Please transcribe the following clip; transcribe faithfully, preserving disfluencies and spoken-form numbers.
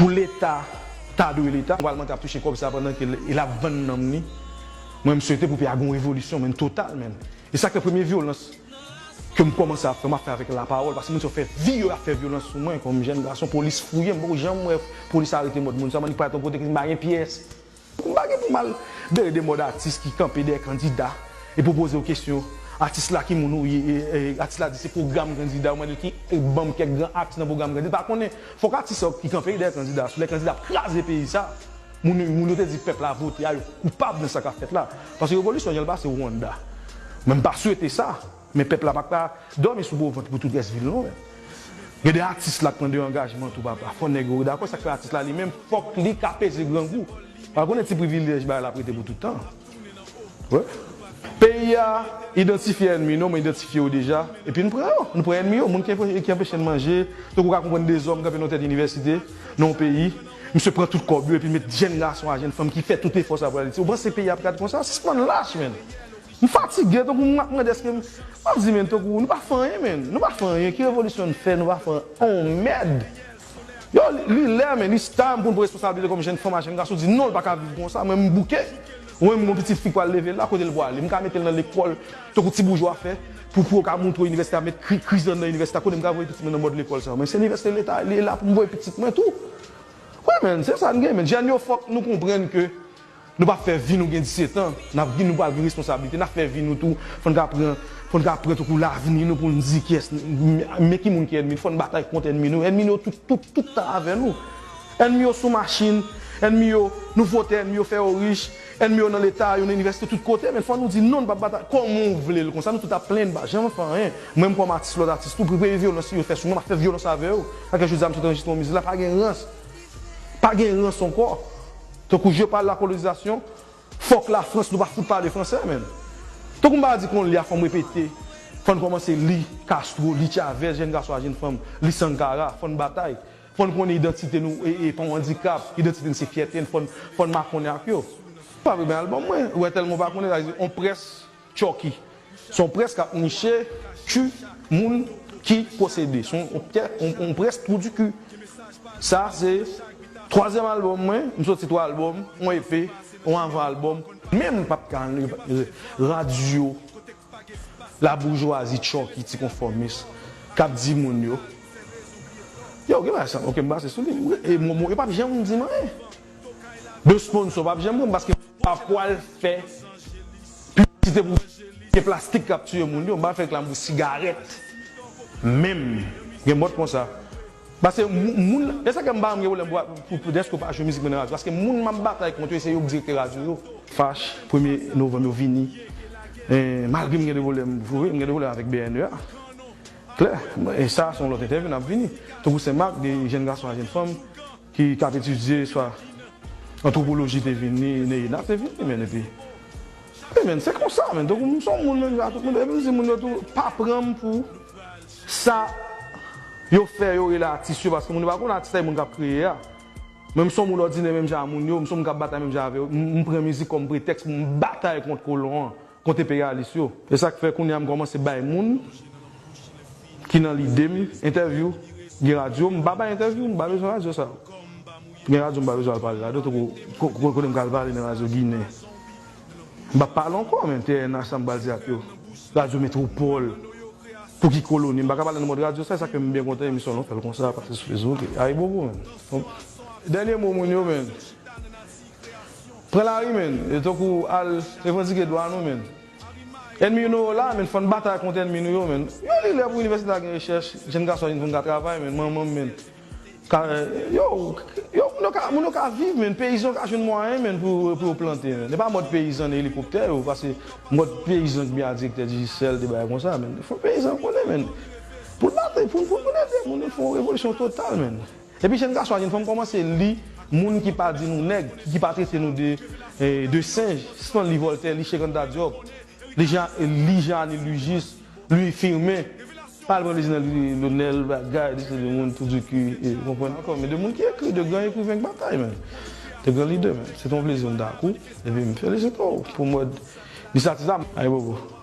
pou Leta ta dwe Leta, yon palmantè ap touche kòb sa pandan ke l, l ap vann nanm li. Mwen, m swete pou peyi a gen yon revolisyon, men total, men. E sa k fè premye vyolans ke m kòmanse ap fè, m ap fè avèk lapawòl, paske moun sa yo fè vi yo ap fè vyolans sou mwen kòm jèn gason, polis fouye m, m poko janm wè polis arete mòd moun sa, m annik parèt yon kote ke m pa gen pyès. M pa gen pou m al bere de mòd atis ki kanpe dèyè kandida e pou poze yo kesyon, atis la ki moun ou ye, e, e, atis la di se pwogram kandida, ou mande l ki, e, ban m kèk gran aks nan pwogram kandida, pa konnen, fòk atis sa ki kanpe dèyè kandida, sou lè kandida ap kraze peyi sa, moun, moun yo te di pèp la vote a, yo koupab nan sa k ap fèt la, paske revolisyon jan l pase Rwanda, men m pa swete sa, men pèp la pa ka dòmi sou gwo vant pou tout rès vi l non, men. Gen de atis la k pran de angajman tou papa. Fò nèg yo dakò, sa k fè atis la li menm, fòk li ka peze grangou. Pa konnen ti privilèj bagay la ap rete pou tout tan. Wi. Peyi a idantifye ènmi nou, mwen idantifye yo deja. Epi n pran yo, n pran ènmi yo, moun ki anpe-, ki anpeche n manje. Donk ou ka konprann de zòm kanpe nan tèt inivèsite, nan yon peyi. Misye pran tout kòb yo epi met jèn gason a jèn fanm ki fè tout efò sa pou Ayiti. Ou panse peyi a ap gade konsa? Sispann lach, men. M fatige, tankou m ap mande èske m, m ap di, men, tankou, nou pa fè anyen, men, nou pa fè anyen, ki revolisyon n fè, nou pa fè on mèd. Yo, li, li lè, men, li time pou n pran responsablite kòm jèn fanm a jèn gason, di non, l pa ka viv konsa, mwen, m bouke. Mwen, m gon pitit fi k pral leve la, kote l pwale, m ka mete l nan lekòl, tankou ti boujwa fè, pou, pou yo ka montre inivèsite a, met kri-, kriz anndan inivèsite a, kote m ka voye pitit mwen nan mòd lekòl sa, mwen, se inivèsite leta, li la pou m voye pitit mwen tou. Wi, men, se sa n gen, men, jèn yo, fòk nou konprann ke Nou p ap fè vi nou gen disèt an, n ap gen, nou pral gen responsablite, n ap fè vi nou tou, fò n ka pran, fò n ka pran tankou lavni nou pou n di kiyès, men ki moun ki ènmi n, fò n batay kont ènmi nou, ènmi nou tout, tout, tout tan avè nou. Ènmi yo sou machin, ènmi yo, nou vote ènmi yo fè yo rich, ènmi yo nan leta, yo nan inivèsite tout kote, men fò nou di non, n p ap batay, kòman w vle l konsa, nou tout ap plenn, n pa janm fè anyen. Mwen m kòm atis, lòt atis tou, premye vyolans yo fè sou mwen, m ap fè vyolans avè yo. Sa k fè jodi a m sot anrejistre yon mizik la, pa gen rans, pa gen rans ankò. Tankou je parle la colonisation, Fòk Lafrans, nou pa fout pale fransè, men. Tankou m pa di konn li a, fò m repete. Fò n kòmanse li Castro, li Chavez, jèn gason a jèn fanm, li Sankara, fò n batay. Fò n konnen idantite nou e, e pa yon andikap, idantite n se fyète n, fò n, fò n makonnen ak yo. Pa vre, men albòm mwen, ou wè tèlman w pa konnen, sa vle di, on près Chucky. Se yon près k ap niche ki moun ki posede. Se yon, yon, yon, yon près trou du cul. Sa se twazyèm albòm mwen, m soti twa albòm, yon E P, yon avan albòm. Menm m p ap ka, radyo, laboujwazi, Chucky, ti konfòmis, k ap di moun yo, yo, gen bagay sa, ok, m pase sou li. E mo, mo, yo p ap janm di m anyen. De sponsor p ap janm pran m paske m pa pwal fè piblisite pou vye plastik k ap tiye moun yo. M pa fè reklam pou sigarèt. Menm. Gen mòd konsa. Paske mou-, moun, e sa ke m pa janm gen pwoblèm pou, pou, pou dèske w pa jwe mizik mwen nan radyo. Paske moun m ap batay kont yo, se yo k direktè radyo yo. Fach, premye novanm yo vini. E, malgre m gen de pwoblèm, vre, m gen de pwoblèm avèk B N E a. Klè. E sa, se yon lòt entèvyou, n ap vini. Tankou Sen Mak, de jèn gason a jèn fanm, ki, k ap etidye swa antwopoloji te vini, Neyena te vini, men epi. E men, se konsa, men. Donk, m se yon moun, menm jan tout moun, epi m di moun yo tou, pa pran m pou sa yo fè, yo rele atis yo, paske moun yo pa konn atis la, e moun k ap kreye a. Men m se yon moun òdinè, menm jan a moun yo, m se yon moun k ap batay menm jan avè yo. M, m pran mizik kòm pretèks pou m batay kont kolon an. Kont enperyalis yo. E sa k fè kounye a m kòmanse bay moun ki nan lide m entèvyou. Gen radyo, m pa bay entèvyou, m pa bezwen radyo sa. Gen radyo, m pa bezwen al pale ladan, tankou ko-, ko-, kote m ka al pale nan radyo ginen. M p ap pale ankò, men T N H sa m pral di ak yo. Radyo Metwopòl. Pouki koloni? M pa ka pale nan mòd radyo sa, e sa k fè m byen kontan emisyon lan fè l konsa, pase sou Facebook. Ayibobo, men. Dènye mo moun yo, men. Pran lari, men. E tankou al revandike dwa nou, men. Ènmi nou yo la, men. Fò n batay kont ènmi nou yo, men. Yo, li lè pou inivèsite a gen rechèch, jèn gason a jèn fanm ka travay, men. Manman m, men. Ka, yo, yo, moun yo ka, moun yo ka viv, men. Peyizan yo ka jwenn mwayen, men, pou, pou yo plante, men. E pa mòd peyizan nan elikoptè yo, paske mòd peyizan ki byen a direktè Digicel, de bagay konsa, men. Fò peyizan konnen, men. Pou l batay, pou, pou, pou l ede moun, fò yon revolisyon total, men. Epi jèn gason ak jèn fanm kòmanse li moun ki pa di nou nèg, ki pa trete nou de, eh, de senj. Sispann li Voltaire, li Cheikh Anta Diop, li Jean, li Jean Anil Lujis, Louis Firmin. Pa al pran plezi nan li Lonel, bagay, li se de moun trou du cul, eh, ou konprann? Ankò, men de moun ki ekri, de gran ekriven k batay, men. De gran lidè, men. Se te yon plezi m t ak ou. Epi m felisite w pou mòd inisyativ sa. Ayibobo.